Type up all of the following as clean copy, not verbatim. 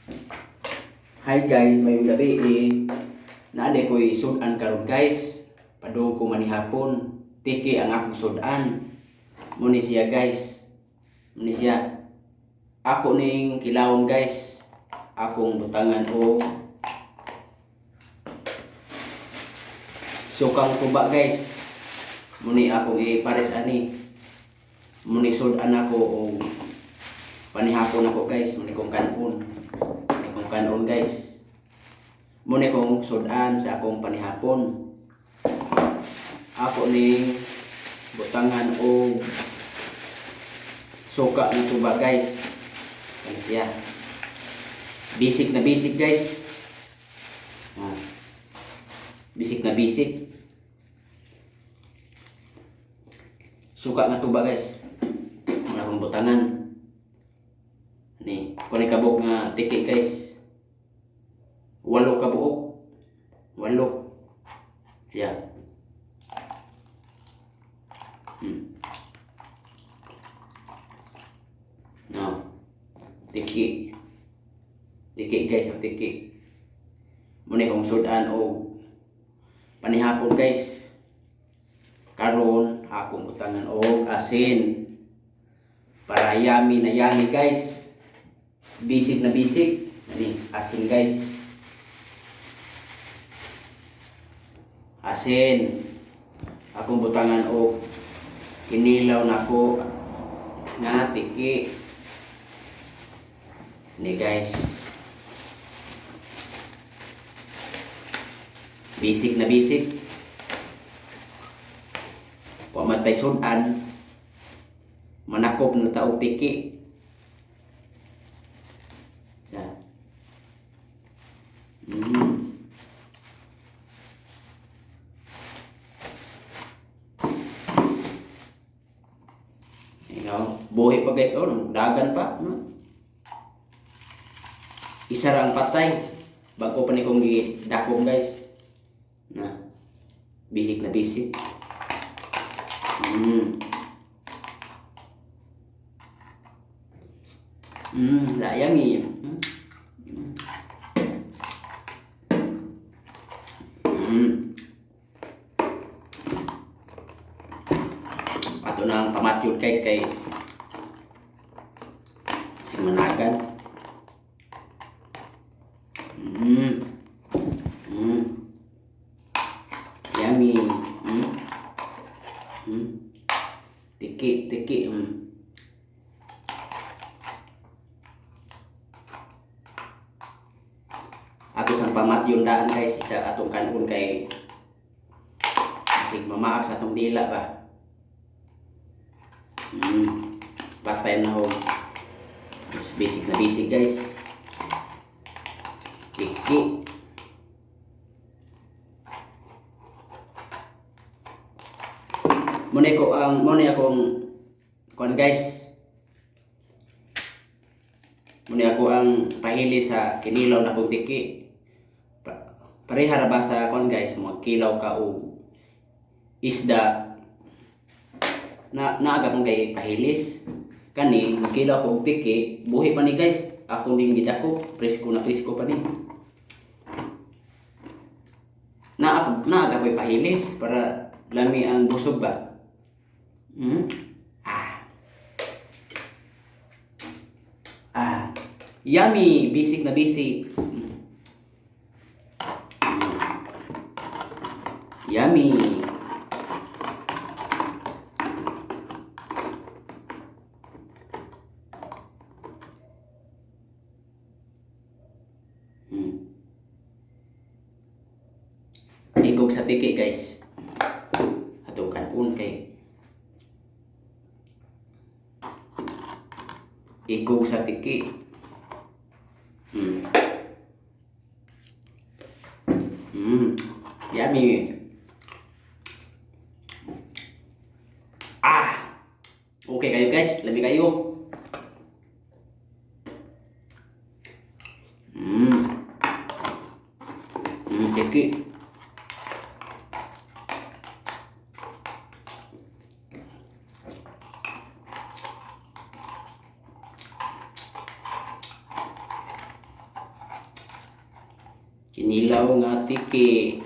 Hi guys, mayong gabi eh. Naade ko'y sudan karon, guys. Padung ko manihapon. Tiki ang akong sudan. Muni siya, guys. Muni siya. Ako ning kilawon, guys. Akong butangan og sukang tuba, guys. Muni akong ipares ani. Muni sudan ako og panihapon ako, guys. Muni kong kanon. Muni kong kanon, guys. Muni kong sudan sa akong panihapon. Ako ning butangan og suka ng tuba, guys. Yan siya. Basic na basic, guys. Ah. Basic na basic. Suka nga tuba, guys. Mga akong butangan. Ni, kung kabuk nga tiki, guys. 8 ka buok. 8. Siya. No. Tiki. Tiki, guys, ang tiki. Muna kong sudan og panihapon, guys. Karon akong butangan og asin. Para yummy na yummy, guys. Bisik na bisik. Ani, asin, guys. Asin. Akong butangan og kinilaw nako nga tiki. Ni, guys. Basic na basic. Wa man tay sudan. Manakop na ta og tiki. Sa. Buhi pa, guys, oh, dagan pa, no? Isa ra ang patay. Bago pa ni kong gidakom, guys. Na. Basic na basic. La yummy. Ato nang pamatyod, guys, kay managan. Yummy. Tiki, tiki. Ato sang pamatyon daan, guys, isa atong kanon kay sig mamaak sa atong dila ba. Patay na ho. Basic na basic, guys. Tiki. Muna ko ang muna akong kuan, guys. Muna ako ang pahili sa kinilaw na kong tiki. Pareha ra ba sa kuan, guys, mga kilaw ka og isda na naaga kong kay pahilis. Kani magkilaw ko og tiki, buhi pa ni, guys. Ako ning gidako, presko na presko pa ni. Naa naaga ko'y pahilis para lami ang busog ba. Ah. Ah. Yummy, basic na basic. Yummy. Ikog sa tiki, guys. Atong kanon kay ikog sa tiki. Yummy. Ah. Okay kayo, guys, lami kayo. Tiki. Kinilaw nga tiki.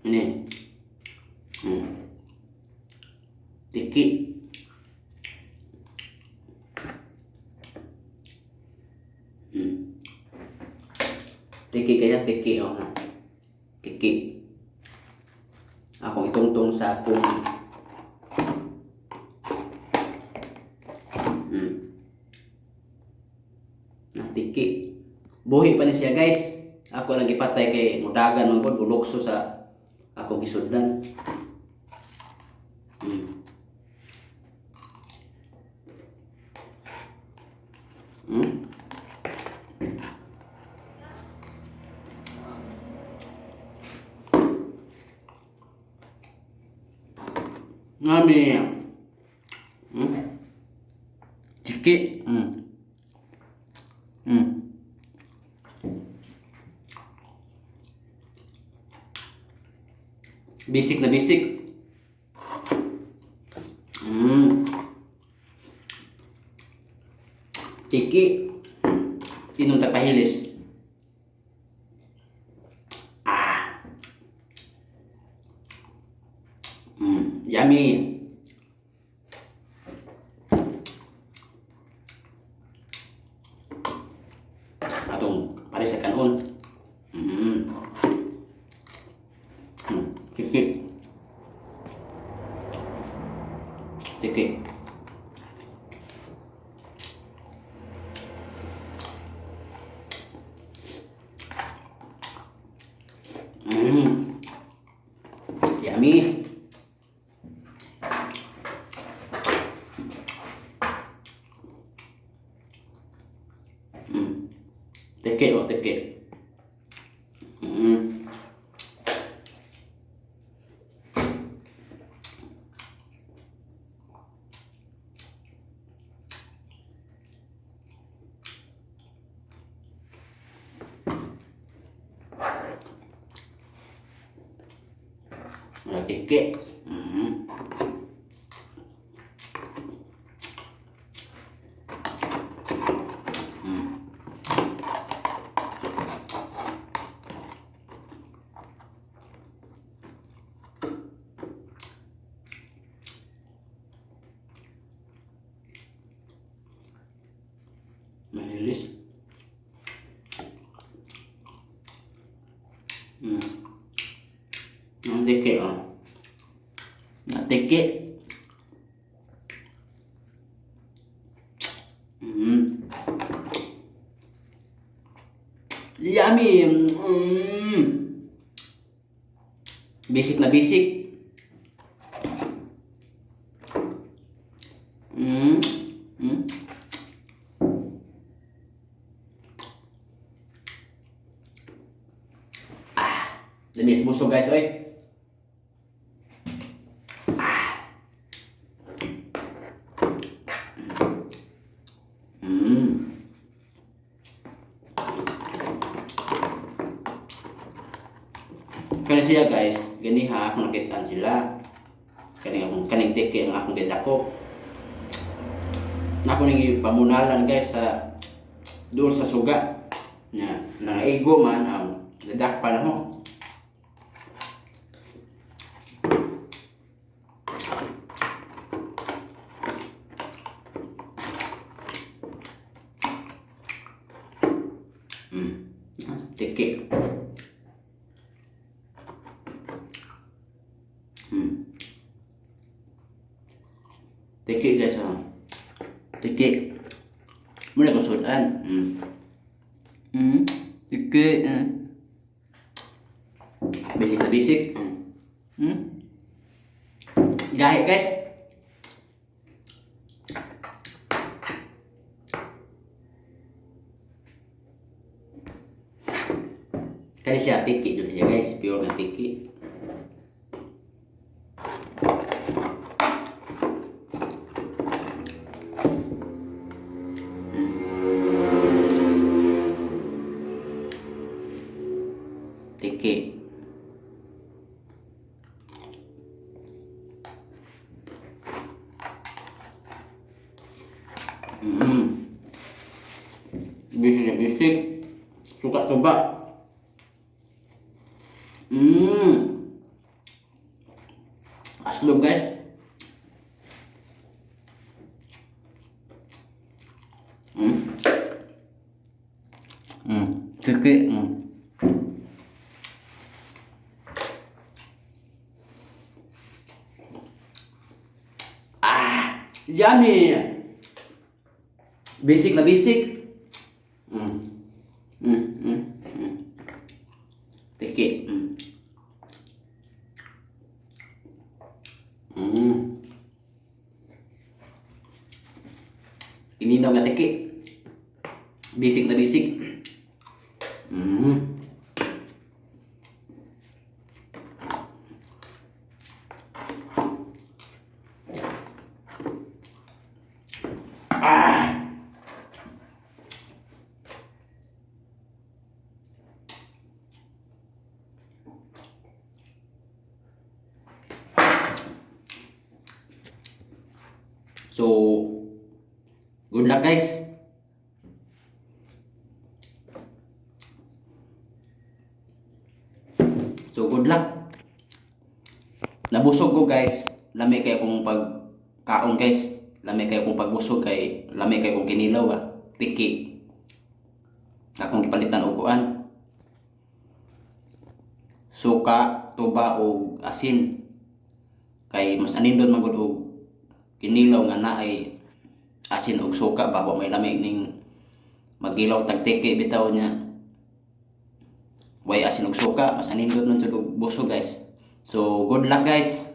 Ini. Tiki. Tiki kaya tiki oh. Tiki. Akong itungtong sa akong Tiki. Buhi pa ni siya, guys. Ako lang gipatay kay mudagan man gud bulokso sa ako gisudlan. Ngami. Tiki. Basic na basic. Tiki. Inom tagpahilis. Ah. Yummy. Atong pare sa kanon. Tiki. Tiki. Yummy. Tiki oh, tiki. Tiki. Mahilis. Ang tiki oh. Tiki. Yummy. Basic na basic. Ah, lamis busog, guys, oy. Ah. Kani siya, guys, ganiha akong nakitaan sila. Kaning akong kaning tiki ang akong gidakop. Ako ning pamunalan, guys, sa duol sa suga. Na nangaigo man ang nadakpan ho. Tiki. Tiki, guys, oh. Tiki. Muna ko sudan. Tiki. Basic na basic. Gahi, guys. Kani siya tiki jud siya, guys, pure nga tiki. Tiki. Bisik na bisik. Suka tuba. Aslom, guys. Tiki. Ah, yummy. Basic na basic. Tiki. Ininom nga tiki. Basic na basic. Ah! So, good luck, guys. So, good luck. Nabusog ko, guys. Lami kay kong pagkaon, guys. Lami kay kong pagbusog kay lami kay kong kinilaw ba. Tiki. Akong gipalitan og kuan. Suka, tuba og asin. Kay mas anindot man gud og kinilaw nga naay asin og suka ba, wa may lami ning magilaw tag tiki bitaw niya. Way asin og suka, mas anindot man jud og busog, guys. So good luck, guys.